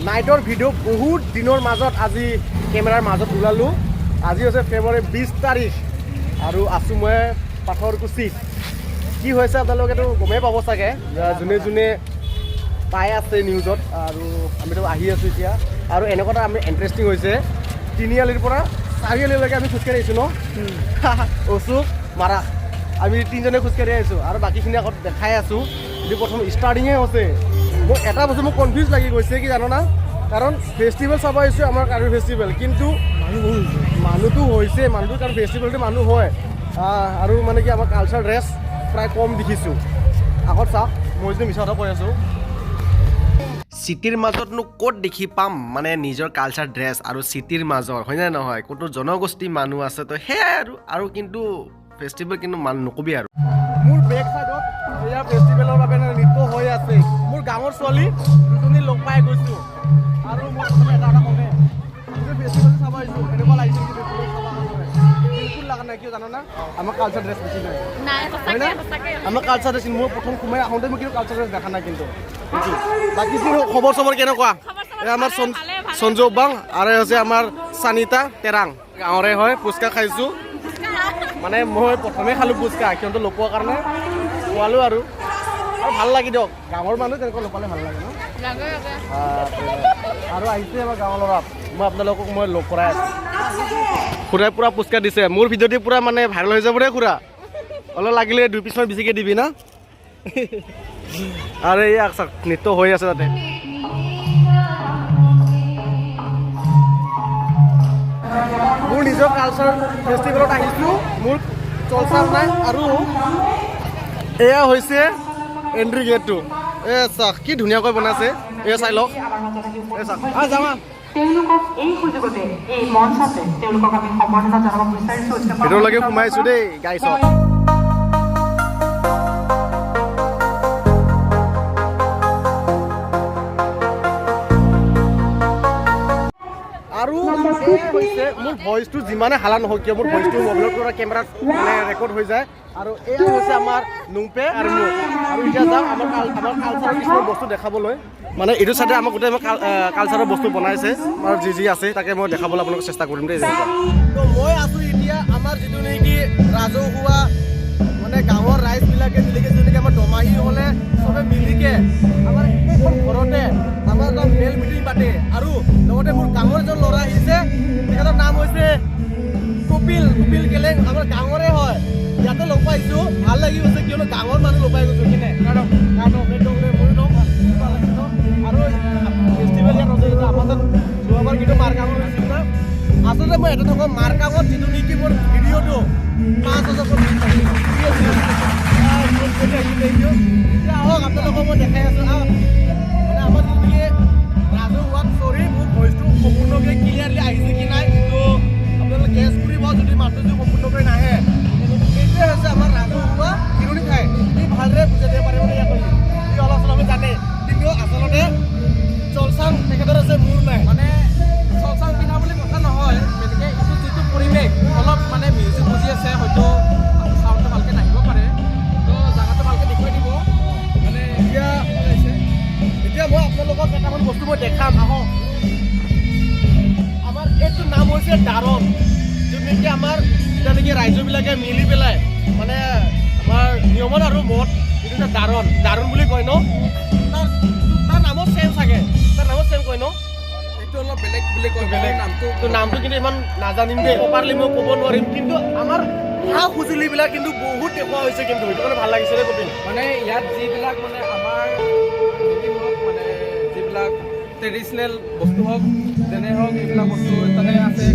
নাইটৰ video' বহুত দিনৰ মাজত আজি কেমেৰাৰ মাজত ওলালোঁ। আজি হৈছে ফেব্ৰুৱাৰী 20 তাৰিখ আৰু আছোঁ মই পাথৰকুচিত। কি হৈছে আপোনালোকেতো গমেই পাব চাগে, যোনে যোনে পাই আছে নিউজত। আৰু আমিতো আহি আছোঁ এতিয়া। আৰু এনেকুৱা এটা আমি ইণ্টাৰেষ্টিং হৈছে, তিনিআলিৰ পৰা চাৰিআলিলৈকে আমি খোজকাঢ়ি আহিছোঁ ন। অচুক মাৰা আমি তিনিজনে খোজকাঢ়ি আহিছোঁ আৰু বাকীখিনি আগত দেখাই আছোঁ। কিন্তু প্ৰথম ষ্টাৰ্টিঙে হৈছে। মোৰ এটা বস্তু মোক কনফিউজ লাগি গৈছে, কি জানো না? কাৰণ ফেষ্টিভেল চাব আহিছোঁ আমাৰ কাৰ্বি ফেষ্টিভেল, কিন্তু মানুহটো হৈছে মানুহটো, কাৰণ ফেষ্টিভেলটো মানুহ হয়। আৰু মানে কি, আমাৰ কালচাৰ ড্ৰেছ প্ৰায় কম দেখিছোঁ। আগত চাওক, মই যদি মিছা কথা কৈ আছোঁ। চিটিৰ মাজতনো ক'ত দেখি পাম মানে নিজৰ কালচাৰ ড্ৰেছ আৰু চিটিৰ মাজৰ, হয়নে নহয়? কোনটো জনগোষ্ঠী মানুহ আছে তো সেয়াই আৰু কিন্তু ফেষ্টিভেল কিন্তু মানুহ নকবি আৰু। মোৰ বেক চাইডত এয়া ফেষ্টিভেলৰ বাবে নৃত্য হৈ আছে। মোৰ গাঁৱৰ ছোৱালী দুজনী লগ পাই গৈছোঁ। আৰু মই প্ৰথমে এটা কথা কমে, যিটো ফেষ্টিভেল চাব আহিছোঁ, এনেকুৱা লাগিছে কি ফেষ্টিভেল চাব অহা নহয়, বিলকুল লগা নাই। কিয় জানা না? আমাৰ কালচাৰ ড্ৰেছ বেছি নাই। নাই। হয় না? সঁচাকে সঁচাকে। আমাৰ কালচাৰ ড্ৰেছ, মই প্ৰথম সোমাই আহোঁতে মই কিন্তু কালচাৰ ড্ৰেছ দেখা নাই। কিন্তু সেইটো। বাকী যি হওক, খবৰ চবৰ কেনেকুৱা? খবৰ চবৰ এই আমাৰ ভালে, ভালে, ভালে। সঞ্জু বাং আৰু এই হৈছে আমাৰ চানিতা তেৰাং, গাঁৱৰে হয়। পুচকা খাইছোঁ, মানে মই প্ৰথমে খালোঁ পুচকা, সিহঁতে নোপোৱাৰ কাৰণে খোৱালোঁ আৰু আৰু ভাল লাগি দিয়ক। গাঁৱৰ মানুহ তেনেকুৱা নাপালে ভাল লাগে ন? লাগে লাগে। আৰু আহিছে আমাৰ গাঁৱৰ ল'ৰা, মই আপোনালোকক মই লগ কৰাই আছোঁ। খুৰাই পূৰা পুচকা দিছে। মোৰ ভিডিঅ'টো পূৰা মানে ভাইৰেল হৈ যাব দেই খুৰা। অলপ লাগিলে দুই পিচমান বেছিকৈ দিবি না। আৰু এই চাওক, নৃত্য হৈ আছে তাতে। মোৰ নিজৰ কালচাৰ ফেষ্টিভেলত আহিছোঁ, মোৰ চলচাং নাই। আৰু এয়া হৈছে এণ্ট্ৰি গেটটো। এ চাওক, কি ধুনীয়াকৈ বনাইছে। এয়া চাই লওক, এই চাওক। যাওঁ আহ। তেওঁলোকক এই সুযোগতে এই মঞ্চতে তেওঁলোকক আমি সম্বৰ্ধনা জনাব বিচাৰিছোঁ। ভিতৰলৈকে সোমাইছোঁ দেই গাইছত। আৰু এয়া হৈছে মোৰ ভইচটো, যিমানে হালা নহওক কিয়, মোৰ ভইচটো মোবাইলৰ পৰা কেমেৰাত মানে ৰেকৰ্ড হৈ যায়। আৰু এয়া হৈছে আমাৰ নুংপে আৰু মোৰ। আৰু এতিয়া যাম আমাৰ কালচাৰৰ কিছুমান বস্তু দেখাবলৈ। মানে এইটো চাইডে আমাক গোটেই আমাৰ কালচাৰৰ বস্তু বনাইছে আৰু যি যি আছে তাকে মই দেখাবলৈ আপোনালোকক চেষ্টা কৰিম দেই। তো মই আছোঁ এতিয়া আমাৰ যিটো নেকি ৰাজহুৱা, মানে গাঁৱৰ ৰাইজবিলাকে মিলিকে, যিটো নেকি আমাৰ দমাহী হ'লে চবে মিলিকে আমাৰ একেখন ঘৰতে আমাৰ এটা মেল মিটিং পাতে। আৰু লগতে মোৰ গাঁৱৰ এজন ল'ৰা আহিছে, তেখেতৰ নাম হৈছে কপিল, কপিল কেলেং, আমাৰ গাঁৱৰে হয়। ইয়াতে লগ পাইছোঁ, ভাল লাগি গৈছে, কিয়নো গাঁৱৰ মানুহ লগ পাই গৈছোঁ। কিনে ভাল লাগিছে ন? আৰু ফেষ্টিভেল ইয়াত হৈছে এতিয়া আমাৰ তাত যোৱাবাৰ কিন্তু মাৰকাঙত হৈছিল না। আচলতে মই এটা নকওঁ, মাৰকাঙত যিটো নেকি মোৰ ভিডিঅ'টো 5000। এতিয়া আহক, আপোনালোকক মই দেখাই আছোঁ। মানে আমাৰ যিটো নেকি ৰাজহুৱাত, চৰি, মোৰ ভইচটো সম্পূৰ্ণকৈ ক্লিয়াৰলি আহিছে কি নাই কিন্তু আপোনালোকে গেছ কৰিব, যদি মাতটো যদি সম্পূৰ্ণকৈ নাহে। এইটোৱে হৈছে আমাৰ ৰাজহুৱা জিৰণি ঠাই। সি ভালদৰে বুজাই দিব পাৰিব ইয়াক, সি অলপ চলপ জানে, কিন্তু আচলতে চলচাং তেখেতৰ আছে, মোৰ নাই। মানে চলচাং পিন্ধা বুলি কথা নহয়, গতিকে এইটো যিটো পৰিৱেশ, অলপ মানে মিউজিক বুজি আছে, হয়তো চাউণ্ডটো ভালকৈ নাহিব পাৰে, তো জাগাটো ভালকৈ দেখুৱাই দিব মানে। এতিয়া এতিয়া মই আপোনালোকক কেইটামান বস্তু মই দেখাম, আহক। আমাৰ এইটো নাম হৈছে দাৰণ, যোন নেকি আমাৰ যেতিয়া নেকি ৰাইজবিলাকে মিলি পেলাই মানে আমাৰ নিয়মত আৰু মত এইটো যে দাৰণ, দাৰণ বুলি কয় ন। তাৰ তাৰ নামো চেম চাগে, তাৰ নামো চেম কয় ন? এইটো অলপ বেলেগ বুলি কয়। বেলেগ। নামটো। তো নামটো কিন্তু ইমান নাজানিম দেই, প্ৰপাৰলি মই ক'ব নোৱাৰিম। কিন্তু আমাৰ সা সঁজুলিবিলাক কিন্তু বহুত দেখুওৱা হৈছে কিন্তু, সেইটো কাৰণে ভাল লাগিছে দেই কপিল। মানে ইয়াত যিবিলাক মানে আমাৰ হেৰি হওক, মানে যিবিলাক ট্ৰেডিশ্যনেল বস্তু হওক, যেনে হওক, এইবিলাক বস্তু তাতে আছে।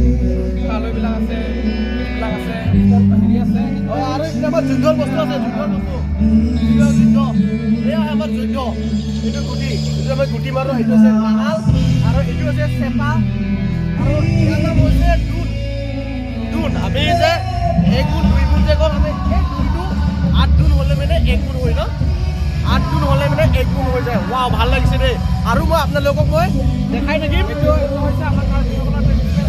খালৈবিলাক আছে, এইবিলাক আছে, হেৰি আছে। অ, আৰু এইফালে আমাৰ যুদ্ধৰ বস্তু আছে, যুদ্ধৰ বস্তু, যুদ্ধ যুদ্ধ। এয়া আমাৰ যুদ্ধ, এইটো গুটি, এইটো আমি গুটি মাৰো, সেইটো হৈছে নাঙাল আৰু এইটো হৈছে চেপা আৰু ইয়াৰ নাম হৈছে দোন। দোন আমি যে এক গুণ দুই গুণ যে কওঁ আমি, এই দোনটো আঠ দোন হ'লে মানে এক গুণ হয় ন? আঠ দোন হ'লে মানে এক গুণ হৈ যায়। ৱাও, ভাল লাগিছে দেই। আৰু মই আপোনালোকক মই দেখাই থাকিম। এইটো হৈছে আমাৰ কাৰ্বিসকলৰ ট্ৰেডিশ্যনেল।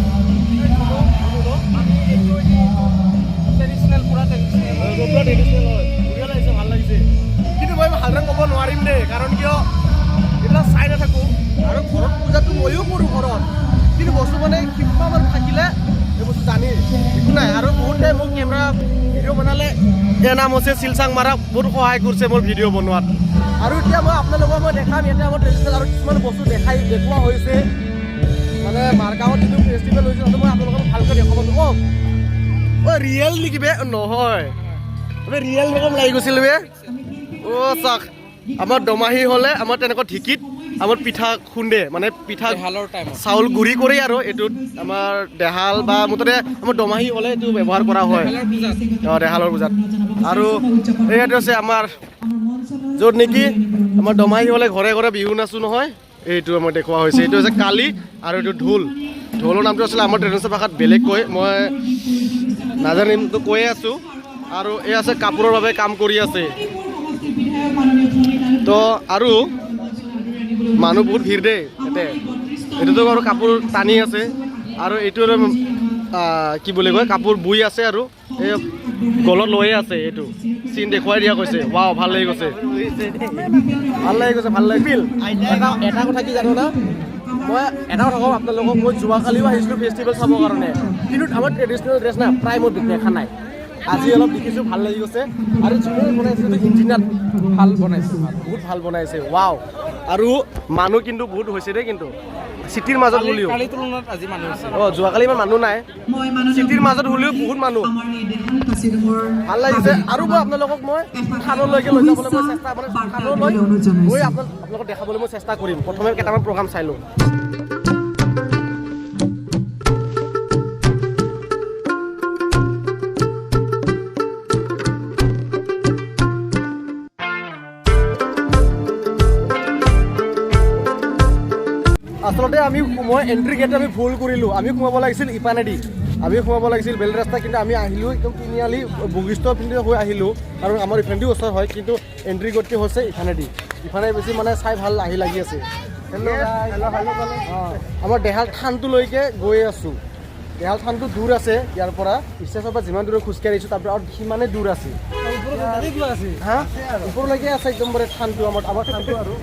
আমি এইটো ট্ৰেডিশ্যনেল, পুৰা ট্ৰেডিশ্যনেল। পুৰা ট্ৰেডিশ্যনেল হয়। বঢ়িয়া লাগিছে, ভাল লাগিছে। কিন্তু মই ভালদৰে ক'ব নোৱাৰিম দেই, কাৰণ কিয় এইবিলাক চাই নাথাকোঁ। আৰু ঘৰত পূজাটো ময়ো কৰোঁ ঘৰত, কিন্তু বস্তু মানে শিকবা মানুহ থাকিলে এই বস্তু জানি একো নাই। আৰু বহুতে মোক কেমেৰা ভিডিঅ' বনালে, ইয়াৰ নাম হৈছে শিলচাং মাৰা, বহুত সহায় কৰিছে মোৰ ভিডিঅ' বনোৱাত। আৰু এতিয়া মই আপোনালোকক মই দেখাম ইয়াতে আমাৰ ট্ৰেডিশ্যনেল আৰু কিছুমান বস্তু দেখুওৱা হৈছে। মানে মাৰগাঁৱত যিটো ফেষ্টিভেল হৈছে, তাতে মই আপোনালোকক ভালকৈ দেখুৱাব। অ' অ' ৰিয়েল নেকি বে? নহয় বে, ৰিয়েল ৰকম লাগি গৈছিল বে। অ' চাওক, আমাৰ দমাহী হ'লে আমাৰ তেনেকুৱা ঢেঁকীত আমাৰ পিঠা খুন্দে, মানে পিঠা দেহালৰ টাইমত চাউল গুড়ি কৰি, আৰু এইটোত আমাৰ দেহাল বা মুঠতে আমাৰ দমাহী হ'লে এইটো ব্যৱহাৰ কৰা হয়। দেহালৰ পূজাত। অঁ, দেহালৰ পূজাত। আৰু এইটো হৈছে আমাৰ য'ত নেকি আমাৰ দমাহী হ'লে ঘৰে ঘৰে বিহু নাচো নহয়, এইটো আমাৰ দেখুওৱা হৈছে। এইটো হৈছে কালি আৰু এইটো ঢোল। ঢোলৰ নামটো আছিলে আমাৰ ট্ৰেডিশ্যনেল ভাষাত বেলেগ কয়, মই নাজানিম তো কৈয়ে আছোঁ। আৰু এই আছে কাপোৰৰ বাবে কাম কৰি আছে। তো আৰু মানুহ বহুত ভিৰ দেই ইয়াতে। এইটোতো বাৰু কাপোৰ টানি আছে আৰু এইটো আৰু কি বুলি কয়, কাপোৰ বৈ আছে আৰু এই গলত লৈয়ে আছে। এইটো চিন দেখুৱাই দিয়া গৈছে। ৱাও, ভাল লাগি গৈছে, ভাল লাগি গৈছে, ভাল লাগিল। এটা কথা কি জানো না, মই এটা কথা কওঁ আপোনালোকক, মই যোৱাকালিও আহিছিলোঁ ফেষ্টিভেল চাবৰ কাৰণে, কিন্তু আমাৰ ট্ৰেডিশ্যনেল ড্ৰেছ না প্ৰায় মই দেখা নাই। আজি অলপ দেখিছোঁ, ভাল লাগি গৈছে। আৰু যোনে বনাইছে সেইটো ইঞ্জিনিয়াৰ ভাল বনাইছে, ভাল। বহুত ভাল বনাইছে, ৱাও। আৰু মানুহ কিন্তু বহুত হৈছে দেই, কিন্তু চিটিৰ মাজত হ'লেও কালি তুলনাত আজি মানুহ হৈছে। অঁ, যোৱাকালি ইমান মানুহ নাই। চিটিৰ মাজত হ'লেও বহুত মানুহ, ভাল লাগিছে। আৰু মই আপোনালোকক মই থানলৈকে লৈ যাবলৈ মই চেষ্টা, মানে থানলৈ গৈ আপোনালোকক দেখাবলৈ মই চেষ্টা কৰিম। প্ৰথমে কেইটামান প্ৰগ্ৰাম চাই লওঁ। আচলতে আমি মই এণ্ট্ৰি গেট আমি ভুল কৰিলোঁ। আমি সোমাব লাগিছিল ইপানেদি, আমি সোমাব লাগিছিল বেলেগ ৰাস্তা, কিন্তু আমি আহিলোঁ একদম তিনিআলি বশিষ্ঠ পিনে হৈ আহিলোঁ। আৰু আমাৰ ইফালেদিও ওচৰ হয়, কিন্তু এণ্ট্ৰি গেটটো হৈছে ইফালেদি। ইফালে বেছি মানে চাই ভাল আহি লাগি আছে। অঁ, আমাৰ দেহাল থানটোলৈকে গৈ আছোঁ। দেহাল থানটো দূৰ আছে ইয়াৰ পৰা, ষ্টেচনৰ পৰা যিমান দূৰ খোজকাঢ়ি আহিছোঁ তাৰ পৰা আৰু সিমানেই দূৰ আছে। হা, ওপৰলৈকে আছে একদম মানে থানটো, আমাৰ থানটো। আৰু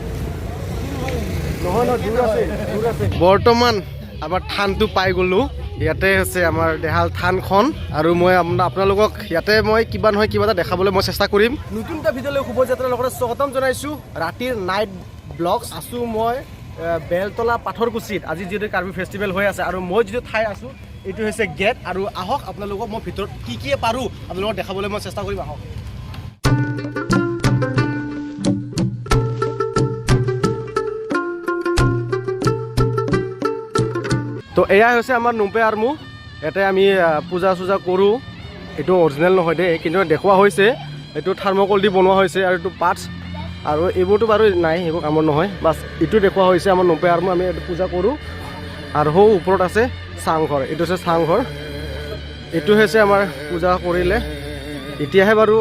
নহয় নহয়, দূৰ আছে, দূৰ আছে। বৰ্তমান আমাৰ থানটো পাই গ'লোঁ। ইয়াতে হৈছে আমাৰ দেহাল থানখন। আৰু মই আপোনালোকক ইয়াতে মই কিবা নহয় কিবা এটা দেখাবলৈ মই চেষ্টা কৰিম। নতুন এটা ভিডিঅ'লৈ শুভযাত্ৰাৰ লগতে স্বাগতম জনাইছোঁ। ৰাতিৰ নাইট ব্লগছ আছোঁ মই বেলতলা পাথৰকুচিত। আজি যিহেতু কাৰ্বি ফেষ্টিভেল হৈ আছে আৰু মই যিটো ঠাই আছোঁ এইটো হৈছে গেট। আৰু আহক আপোনালোকক মই ভিতৰত কি কি পাৰোঁ আপোনালোকক দেখাবলৈ মই চেষ্টা কৰিম, আহক। তো এয়াই হৈছে আমাৰ নুম্পে আৰ্মু। ইয়াতে আমি পূজা চূজা কৰোঁ। এইটো অৰিজিনেল নহয় দেই, কিন্তু দেখুওৱা হৈছে। এইটো থাৰ্মকল দি বনোৱা হৈছে আৰু এইটো পাৰ্টছ আৰু এইবোৰতো বাৰু নাই, সেইবোৰ কামৰ নহয়। বাছ এইটো দেখুওৱা হৈছে আমাৰ নুম্পে আৰ্মু। আমি এইটো পূজা কৰোঁ। আৰু সৌ ওপৰত আছে চাংঘৰ, এইটো হৈছে চাংঘৰ। এইটো হৈছে আমাৰ পূজা কৰিলে। এতিয়াহে বাৰু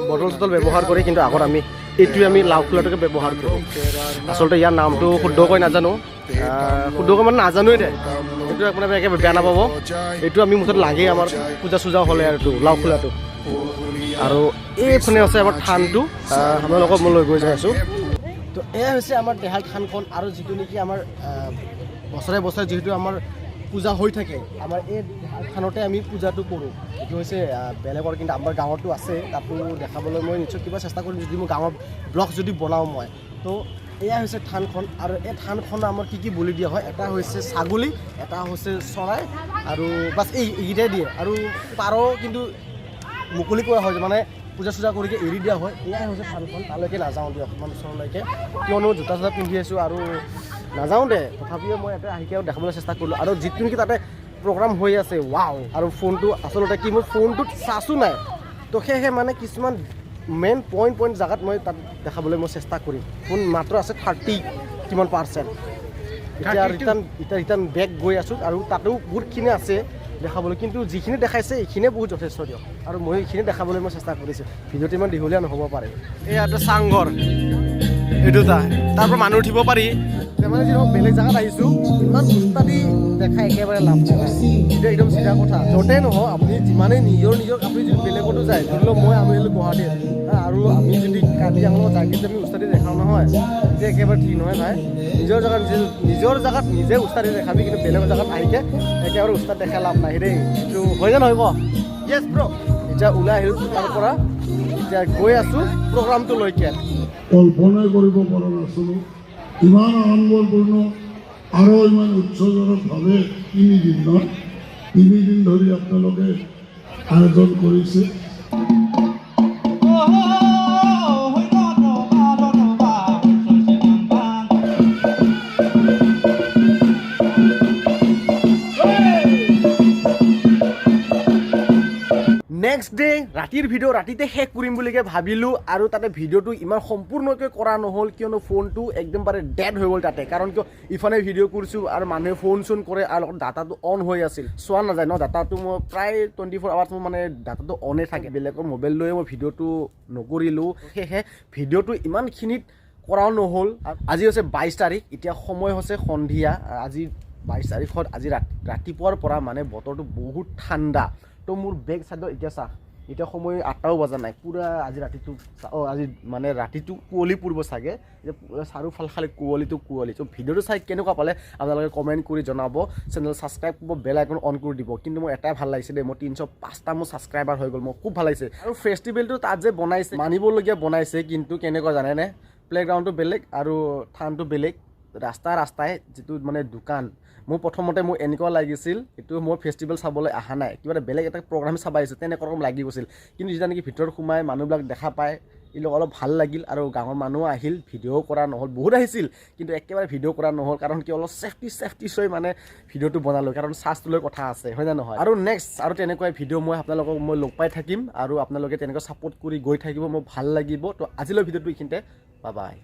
বটল চটল ব্যৱহাৰ কৰে, কিন্তু আগত আমি এইটোৱে আমি লাও খোলাটোকে ব্যৱহাৰ কৰোঁ। আচলতে ইয়াৰ নামটো শুদ্ধকৈ নাজানো, শুদ্ধকৈ মানে নাজানোৱেই দে, এইটো আপোনালোকে একেবাৰে বেয়া নাপাব। এইটো আমি মুঠতে লাগে আমাৰ পূজা চূজা হ'লে আৰু এইটো লাও খোলাটো। আৰু এইফালে আছে আমাৰ থানটো, আপোনালোকক মই লৈ গৈ যাই আছোঁ। তো এয়া হৈছে আমাৰ দেহাল থানখন। আৰু যিটো নেকি আমাৰ বছৰে বছৰে যিহেতু আমাৰ পূজা হৈ থাকে, আমাৰ এই দেহাল থানতে আমি পূজাটো কৰোঁ। এইটো হৈছে বেলেগৰ, কিন্তু আমাৰ গাঁৱতো আছে, তাতো দেখাবলৈ মই নিশ্চয় কিবা চেষ্টা কৰিম যদি মই গাঁৱৰ ব্লগ যদি বনাওঁ মই। তো এয়া হৈছে থানখন। আৰু এই থানখন আমাৰ কি কি বলি দিয়া হয়, এটা হৈছে ছাগলী, এটা হৈছে চৰাই, আৰু বাছ এইকেইটাই দিয়ে। আৰু পাৰ কিন্তু মুকলি কৰা হয়, মানে পূজা চূজা কৰি এৰি দিয়া হয়। এয়াই হৈছে থানখন। তালৈকে নাযাওঁ দিয়ক ইমান ওচৰলৈকে, কিয়নো জোতা চোতা পিন্ধি আছোঁ আৰু নাযাওঁ দে। তথাপিও মই ইয়াতে আহিকে দেখাবলৈ চেষ্টা কৰিলোঁ। আৰু যিটো নেকি তাতে প্ৰগ্ৰাম হৈ আছে, ৱাও। আৰু ফোনটো আচলতে কি, মোৰ ফোনটোত চাৰ্জো নাই, তো সেয়েহে মানে কিছুমান মেইন পইণ্ট জেগাত মই তাত দেখাবলৈ মই চেষ্টা কৰিম। ফোন মাত্ৰ আছে 30 কিমান পাৰ্চেণ্ট। এতিয়া ৰিটাৰ্ণ বেক গৈ আছোঁ। আৰু তাতেও বহুতখিনি আছে দেখাবলৈ, কিন্তু যিখিনি দেখাইছে এইখিনিয়ে বহুত যথেষ্ট দিয়ক। আৰু মই এইখিনি দেখাবলৈ মই চেষ্টা কৰিছোঁ। ভিডিঅ'টো ইমান দীঘলীয়া নহ'ব পাৰে। এয়া এটা চাংঘৰ। এইটো তাৰ পৰা মানুহ উঠিব পাৰি। মানে যি নহওক, বেলেগ জেগাত আহিছোঁ, ইমান উস্তাদি দেখাই একেবাৰে লাভ নাই। এতিয়া একদম চিধা কথা, য'তে নহওক, আপুনি যিমানেই নিজৰ নিজৰ, আপুনি যদি বেলেগতো যায়, ধৰি লওক মই, আমি হ'লো গুৱাহাটীত হা, আৰু আমি যদি কাৰ্বি আংলঙত যাই কিন্তু আমি উস্তাদি দেখাওঁ নহয়, তেতিয়া একেবাৰে ঠিক নহয় ভাই। নিজৰ জেগাত নিজে, নিজৰ জেগাত নিজে উস্তাদি দেখাবি, কিন্তু বেলেগৰ জেগাত আহিকে একেবাৰে উস্তাদ দেখাই লাভ নাই দেই। এইটো হয় নে নহয় ক? য়েছ ব্ৰ। এতিয়া ওলাই আহিলোঁ তাৰ পৰা, এতিয়া গৈ আছোঁ প্ৰগ্ৰামটোলৈকে। কল্পনাই কৰিব পৰা নাছিলোঁ, ইমান আড়ম্বৰপূৰ্ণ আৰু ইমান উৎসৱজনকভাৱে 3 দিন নহয়, 3 দিন ধৰি আপোনালোকে আয়োজন কৰিছে। নেক্সট ডে ৰাতিৰ ভিডিঅ' ৰাতিতে শেষ কৰিম বুলিকে ভাবিলোঁ আৰু তাতে ভিডিঅ'টো ইমান সম্পূৰ্ণকৈ কৰা নহ'ল, কিয়নো ফোনটো একদম পাৰে ডেড হৈ গ'ল তাতে। কাৰণ কিয়, ইফালে ভিডিঅ' কৰিছোঁ আৰু মানুহে ফোন চোন কৰে আৰু লগত ডাটাটো অন হৈ আছিল, চোৱা নাযায় ন ডাটাটো। মই প্ৰায় 24 আৱাৰ্ছ মোৰ মানে ডাটাটো অনে থাকে। বেলেগৰ মোবাইল লৈয়ে মই ভিডিঅ'টো নকৰিলোঁ, সেয়েহে ভিডিঅ'টো ইমানখিনিত কৰাও নহ'ল। আজি হৈছে 22 তাৰিখ, এতিয়া সময় হৈছে সন্ধিয়া। আজি 22 তাৰিখত আজি ৰাতিপুৱাৰ পৰা মানে বতৰটো বহুত ঠাণ্ডা। তো মোৰ বেক চাইডত এতিয়া চাহ, এতিয়া সময় 8টাও বজা নাই। পূৰা আজি ৰাতিটো, অঁ, আজি মানে ৰাতিটো কুঁৱলী পৰিব চাগে। এতিয়া পূৰা চাৰিওফাল খালি কুঁৱলীটো কুঁৱলী। ত' ভিডিঅ'টো চাই কেনেকুৱা পালে আপোনালোকে কমেণ্ট কৰি জনাব, চেনেল ছাবস্ক্ৰাইব কৰিব, বেল আইকন অন কৰি দিব। কিন্তু মোৰ এটাই ভাল লাগিছে দেই, মই 305টা মোৰ ছাবস্ক্ৰাইবাৰ হৈ গ'ল, মোৰ খুব ভাল লাগিছে। আৰু ফেষ্টিভেলটো তাত যে বনাইছে, মানিবলগীয়া বনাইছে। কিন্তু কেনেকুৱা জানেনে? প্লে'গ্ৰাউণ্ডটো বেলেগ আৰু থানটো বেলেগ। ৰাস্তা ৰাস্তাই যিটো মানে দোকান, মোৰ প্ৰথমতে মোৰ এনেকুৱা লাগিছিল এইটো মই ফেষ্টিভেল চাবলৈ অহা নাই, কিবা এটা বেলেগ এটা প্ৰগ্ৰাম চাব আহিছোঁ, তেনেকুৱা ৰকম লাগি গৈছিল। কিন্তু যেতিয়া নেকি ভিতৰত সোমাই মানুহবিলাক দেখা পায়, এইবিলাক অলপ ভাল লাগিল। আৰু গাঁৱৰ মানুহো আহিল, ভিডিঅ' কৰা নহ'ল। বহুত আহিছিল, কিন্তু একেবাৰে ভিডিঅ' কৰা নহ'ল। কাৰণ কি, অলপ ছেফটি ছেফটি হৈ মানে ভিডিঅ'টো বনালোঁ, কাৰণ চাৰ্জটো লৈ কথা আছে, হয় নে নহয়? আৰু নেক্সট আৰু তেনেকুৱাই ভিডিঅ' মই আপোনালোকক মই লগ পাই থাকিম আৰু আপোনালোকে তেনেকুৱা ছাপোৰ্ট কৰি গৈ থাকিব, মোৰ ভাল লাগিব। তো আজিলৈ ভিডিঅ'টো এইখিনিতে, বাই বাই।